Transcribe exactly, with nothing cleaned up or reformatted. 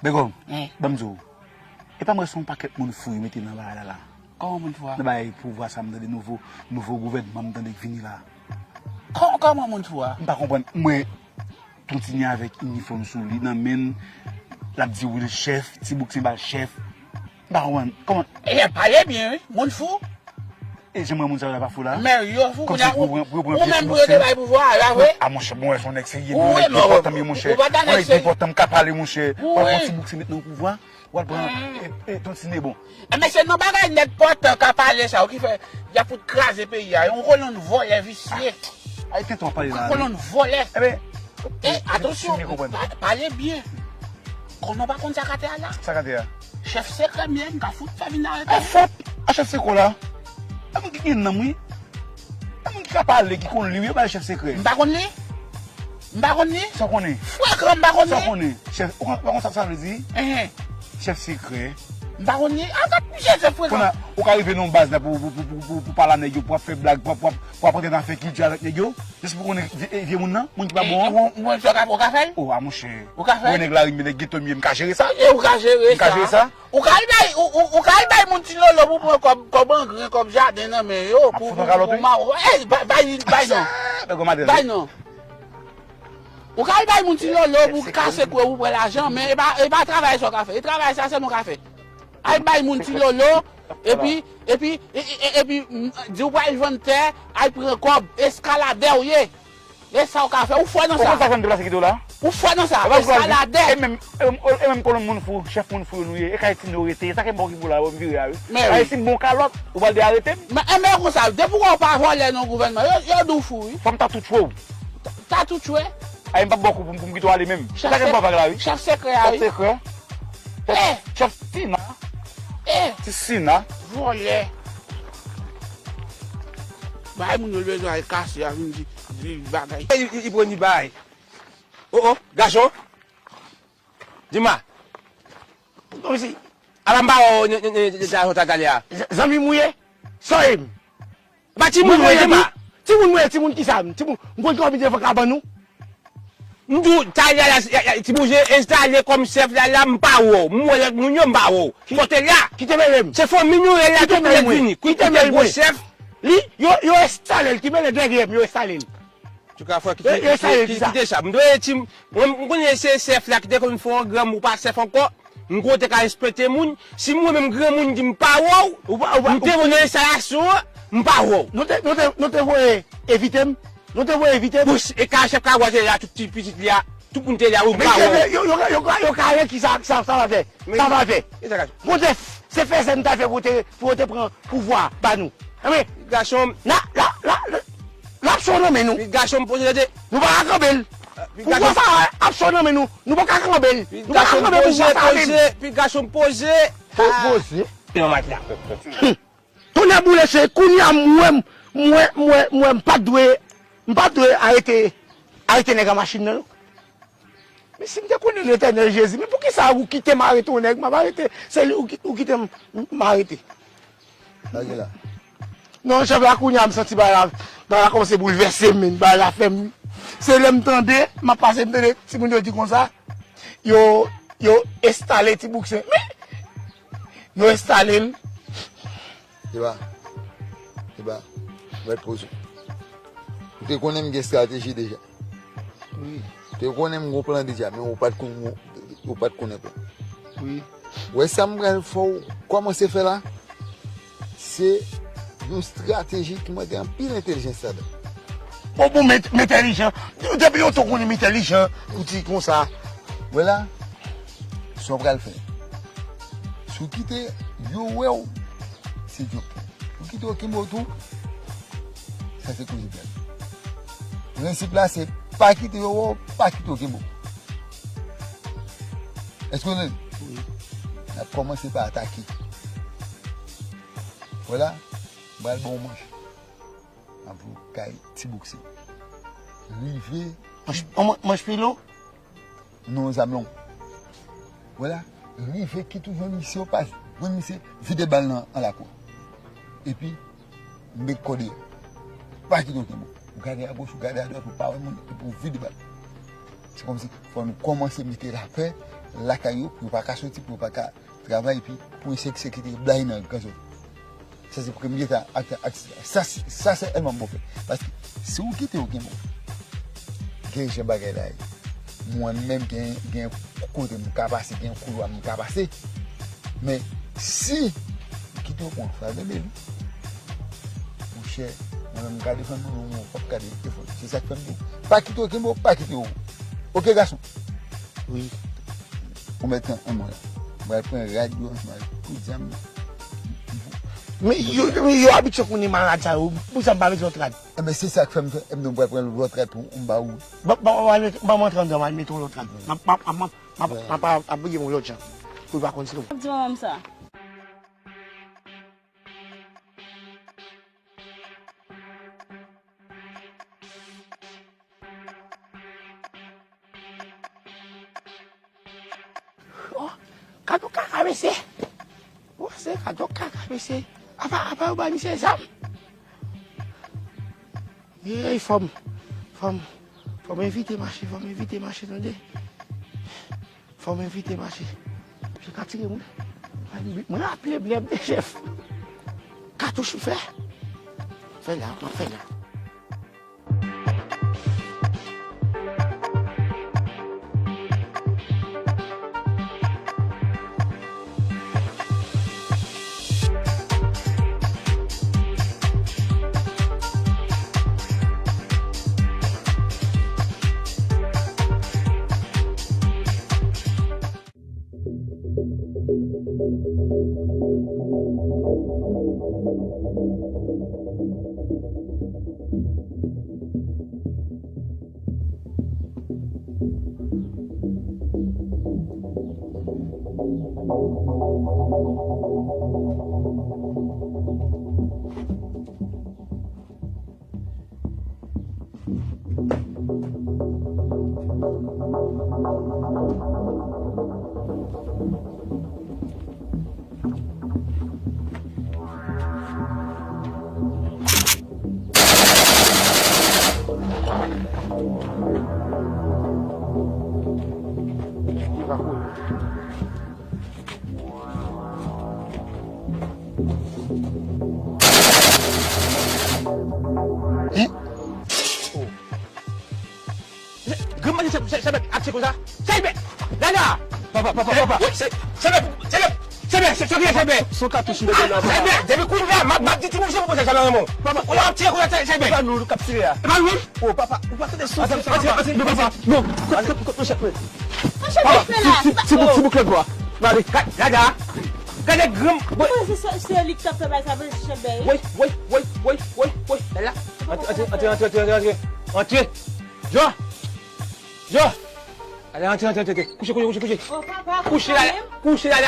Begòm, ban m di w. E pa m wè se yon pakèt moun fou yo mete nan bagay la la. Kòman moun fou a? Nan bagay pouvwa sa m tande nouvo, nouvo gouvènman m tande k vini la. Kò- Kòman moun fou a? M pa konprann. M wè Tontini avèk inifòm sou li nan men l. L ap di wi l chèf, Ti Bouksen ba l chèf. M pa konprann. Kòman? E pale byen wi, moun fou. E jan m wè moun sa yo pa fou la. Men yo fou. Kòmsi pou yo pran, pou yo pran pye sou Bouksen. Ou menm pou yo te bay pouvwa a, la vre? A monchè, bon, wè se yon nèg serye, yon nèg enpòtan m ye monchè. Ou pa ta nèg serye. Yon nèg enpòtan m ka pale monchè. Ou wè, pran Ti Bouksen met nan pouvwa. W al pran e, e, Tontine bon. E, men se nan bagay nèg pòtan ka pale sa yo ki fè y ap fout kraze peyi a. Yon kolonn vòlè visye. Ay, tenten w ap pale la. Yon kolonn vòlè. Enben, e, atansyon, pa- pale byen. Konnen w pa konn sa k atè a la. Sa k atè a? Chèf sekrè m ye, m ka fout fè vin arete. A fòt a chèf sekrè w la. A moun ki gen nanm wi. A moun ki ka pale, ki konn li wi, yo ba l chèf sekrè. M pa konn li. M pa konn li. Sa w konnen? Frekan, m pa konn li. Sa w konnen? Chèf, ou konn, ou konn sa sa vle di? Enhen. Chèf sekrè. M pa konn li. A, gad misye, chèf frekan. Kounye a, ou ka rive nan yon baz la pou, pou, pou pale a nèg yo, pou ap fè blag, pou ap, pou ap, pou ap antre nan afè kilti avèk nèg yo. Jis pou konnen vye, vye moun nan, moun ki pa bon an. Ou, ou, ou ka, ou ka fè l? O, a monchè. Ou ka fè l? Mwen nèg lari, men nèg geto m ye, m ka jere sa. E ou ka jere sa? M ka jere sa. Ou ka al bay, ou, ou, ou ka al bay moun ti lolo pou pran kòb, kòb angren, kòb jaden nan men yo, pou, pou, pou mawo. Ey, bay, bay, bay non. Bay non. Ou ka al bay moun ti lolo pou kase kwe ou pran lajan, men e pa, e pa travay sa w ka fè. E travay sa sèlman w ka fè. Al bay moun ti lolo, epi, epi, e, e, e, epi, m, di w pral vann tè, al pran kòb, eskaladè w ye. E sa w ka fè, ou fò nan sa. Ou konn sa fè m deplase kite w la? Ou fò nan sa, eskaladè. E menm, e menm, e menm kolonn moun fou, chèf moun fou yo nou ye. E kay Tino rete, e sa ke m pa w ki pou la, yo m vire a wi. Men wi. Kay si m bon kalòt, ou pral de arete m. Men, e men konsa, depi w pa vòlè nan gouvènman, yo, yo di w fou wi. Fò m ta tou tchwe w. Ta tou tchwe. Ay, m p ap ba w kou pou m, pou m kite w ale menm. Sa ke m pa w vag la wi. Chèf sekrè a wi. Chèf sekrè. Chèf, chèf Tina. Ti Sina. Vòlè. Bay moun yo bezwen al kase a vin di, di bagay. E, i, i, i pran ni bay. O, o, gason. Dima. Kòmsi. Ala m pa wè w, n, n, n, n, sa w t al ale a. Z-, zanmi m ou ye? Sa w ye m? Ba timoun mwen, Dima. Timoun mwen, timoun kisa? Timoun, m konn konbyen devan kabann ou? M di w, talè a, Ti Bouksen enstale kòm chèf la, la, m pa wè w. M wè lòt moun yo, m pa wè w. Kote l la? Ki te mele m? Se fanmi nou ye la, tout nèg vini. Ki te mele mwen? Li, yo, yo enstale l, ki mele dèyè m, yo enstale l. Antouka, frè, kite, kite, kite sa. M dwe ti, mwen, m konnen se chèf la ki te konn fè yon granmou, pa chèf ankò. M konnen te ka respekte moun. Si mwen menm granmoun di m pa wè w, m te vin nan enstalasyon an, m pa wè w. Nou te, nou te, nou te voye envite m. Nou te voye envite m. Bouch, e ka chèf ka wè te la, tout ti pitit li a, tout moun te la, wi, m pa wè w. Yo, yo, yo, yo ka wè ki sa, sa, sa va fè. Sa va fè. Kote se fè sèn ta fè pou te, pou te pran pouvwa ba nou. Enben, gason. La, la, la, la, l ap cho nan men nou. Pi gason m poze tande. Nou pa ka kanbe l. Pouvwa sa a ap cho nan men nou. Nou pa ka kanbe l. Nou pa ka kanbe pouvwa sa a menm. Pi gason m poze. Poze. Yon matla. Tonnè boule se kounye a m wè m, m wè, m wè, m wè m pa t dwe, m pa t dwe arete, arete nèg an machin nan non. Men si m te konnen Letènèl Jezi, men poukisa ou kite m arete yon nèg, m ap arete, se li ou ki-, ou kite m, m arete. Sa gen la? Non, chèf la, kounye a m santi bagay la, bagay la kòmanse boulvèse m, men bagay la fè m, se lè m tande, m ap pase, m tande timoun yo di konsa, yo, yo enstale Ti Bouksen, men yo enstale l. Eba, eba, mèt poze. Ou te konnen m gen estrateji deja. Wi. Te konnen m gon plan deja, men ou pa t konn, ou pa t konnen plan. Wi. Ou wè sa m pral fè w kòmanse fè la? Se yon estrateji ki mande anpil entèlijans ladan. Bon, bon, m ent-, m entèlijan. Depi lontan w konnen m entèlijan, ou di konsa. Wè la, sa w pral fè. Si w kite yo wè w, se djòb. Ou kite yo kenbe w tou, sa se koze blag. Prensip la se pa kite yo wè w, pa kite yo kenbe w. Èske w tande? Wi. N ap kòmanse pa atake. Vwala, m pral ba w manch. Anpou kay Ti Bouksen. Rive. Manch, manch, manch pilon? Non, zam long. Vwala, rive kit ou jwenn misye, ou pa jwenn misye, vide bal nan an lakou. Epi, met kò deyò. Pa kite yo kenbe w. Ou gade agoch, ou gade adwat, ou pa wè moun, epi ou vide bal. Se kòmsi fò nou kòmanse mete lapè lakay yo, pou yo pa ka soti, pou yo pa ka travay, epi pou ensekirite blay nan gran zòn. Sa se premye ta, ak, ak, sa, sa sèlman m pral fè. Paske si w kite yo kenbe w, gen jan bagay la ye. Mwen menm gen, gen kote m ka pase, gen koulwa m ka pase. Men si w kite yo pran fè bebe li, monchè, mwen menm m ka defann nou, nou p ap ka de-, defann. Se sa k fè m di w, pa kite yo kenbe w, pa kite yo. Oke, gason? Wi. Ou mèt an, an mwen la. M pral pran rad yo ansanm ak tout zam yo. Men yo, men yo abitye konnen malad sa yo. Pou sa m pa bezwen lòt rad. Enben, se sa k fè m fè, enben, m pral pran lòt rad pou m ba ou. Ban, ban, ban, ban mwen antre anndan, m al mete yon lòt rad. M ap, m ap, m ap, m ap, m ap, ap abiye m yon lòt jan. Pou l pa konn se ou. Di manman m sa. Oh, gad yon kaka, mesye. Oh, se gad yon kaka, mesye. Apa, apa yo bay misye zam? Ey, fò m, fò m, fò m evite mache, fò m evite mache, tande. Fò m evite mache. Misye ka tire moun. Mwen raple blèm de chèf. Katouch ou fè? Fè la, mwen fè la. Hein? Oh. Granm mache, se, se, se bèt, ap se konsa. Sèlbè! Dada! Papa, papa, papa! Wi, se, sèlbè, sèlbè, sèlbè, se, se, sèlbè! Son katouch mete nan papa. Sèlbè, depi kounye a, m ap, m ap di ti mesye pou konsa, sèlbè, renmen. Papa, ou ap tire konsa, sèlbè! E pa nou k ap tire a. E pa nou menm? Oh, papa, ou pa tande son. Antre, antre, antre, non, papa, non, kot, kot, kot, manchèt mwen? Manchèt mwen fè la. Ti, ti bout, ti bout lòt bò a. Mare. Gad, gad la. Gade granm. Ou panse se, se li k t ap fè bagay sa, panse se chèf bèy? Woy, woy, woy, woy, woy, woy. Dada. Antre, antre, antre, antre, antre, antre. Antre. Jo. Jo. Allez, antre, antre, antre, antre. Kouche, kouche, kouche, kouche. Oh, papa, kouche la, kouche la.